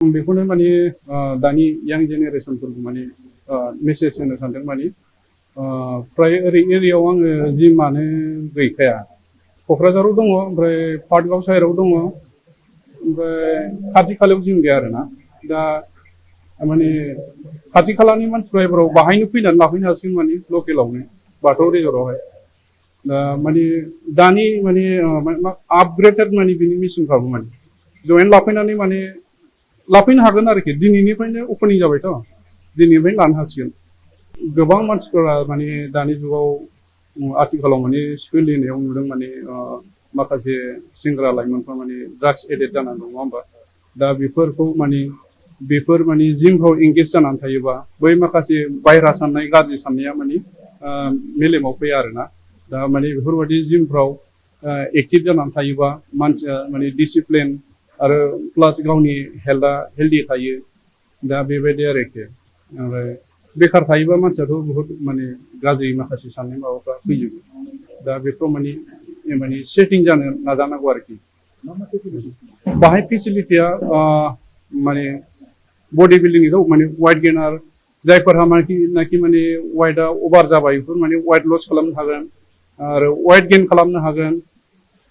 बेखौनो माने दानि यां जेनेरेसनफोरखौ माने मेसेज होनो सानदों माने फ्राय ओरै एरियायाव आङो जिमानो गैखाया क'क्राझाराव दङ ओमफ्राय पाटगाव साइडआव दङ ओमफ्राय खाथि खालायाव जिम गैया आरोना दा माने खाथि खालानि मानसिफ्रा एबाराव बाहायनो फैनानै लाफैनो हासिगोन माने लकेलावनो बाथौ रिजर्टआवहाय दा माने दानि माने आपग्रेडेड माने बिनि मेसिनफ्राबो माने जयेन्ट लाफैनानै माने लाफैनो हागोन आरोखि दिनैनिफ्रायनो अपेनिं जाबायथ' दिनैनिफ्रायनो लानो हासिगोन गोबां मानसिफोरा माने दानि जुगाव आथिखालाव माने सोलिनायाव नुदों माने माखासे सेंग्रा लाइमोनफ्रा माने ड्राग्स एडिक्ट जानानै दं नङा होमबा दा बेफोर माने जिमफ्राव एंगेज जानानै थायोबा बै माखासे बायह्रा साननाय गाज्रि साननाया माने मेलेमाव फैया आरोना दा माने बेफोरबायदि जिमफ्राव एक्टिभ जानानै थायोबा मानसिया माने डिसिप्लिन आरो प्लास गावनि हेल्थआ हेल्दि थायो दा बेबायदि आरोखि ओमफ्राय बेखार थायोबा मानसियाथ' बहुत माने गाज्रि माखासे साननाय माबाफ्रा फैजोबो दा बेफ्राव माने सेटिं जानो नाजानांगौ आरोखि बाहाय फेसिलिटिया माने बडि बिल्डिंनिखौ माने वाइट गेनार जायफोरहा नाखि माने वाइटआ अभार जाबाय बेफोर माने वाइट लस खालामनो हागोन आरो वाइट गेन खालामनो हागोन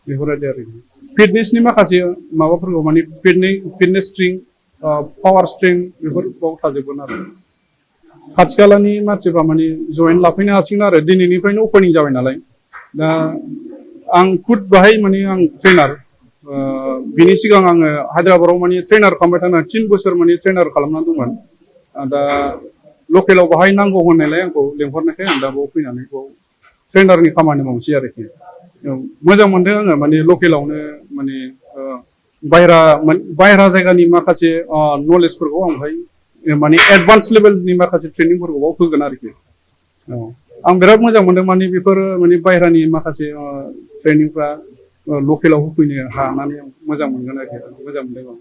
बेफोरबायदि आरोखि फिटनेसनि माखासे माबाफोरखौ माने फिटनेस स्ट्रिं पावार स्ट्रिं बेफोर बाव थाजोबगोन आरो खाथि खालानि मानसिफ्रा माने जयेन्ट लाफैनो हासिगोन आरो दिनैनिफ्रायनो अपेनिं जाबाय नालाय दा आं खुद बाहाय माने आं ट्रेनार बिनि सिगां आङो हायद्राबादाव माने ट्रेनार खालामबाय थानाय 3 बोसोर माने ट्रेनार खालामनानै दंमोन दा लकेलाव बाहाय नांगौ होननायलाय आंखौ लेंहरनायखाय आं दा बाव फैनानै बाव ट्रेनारनि खामानि मावनोसै आरोखि मोजां मोनदों आङो माने लकेलावनो माने बायह्रा जायगानि माखासे नलेजफोरखौ आं बाहाय माने एडभान्स लेभेलनि माखासे ट्रेनिंफोरखौ बाव होगोन आरोखि आं बिराद मोजां मोनदों माने बेफोर माने बायह्रानि माखासे ट्रेनिंफ्रा लकेलाव होफैनो हानानै आं मोजां मोनगोन आरोखि मोजां मोनदों आं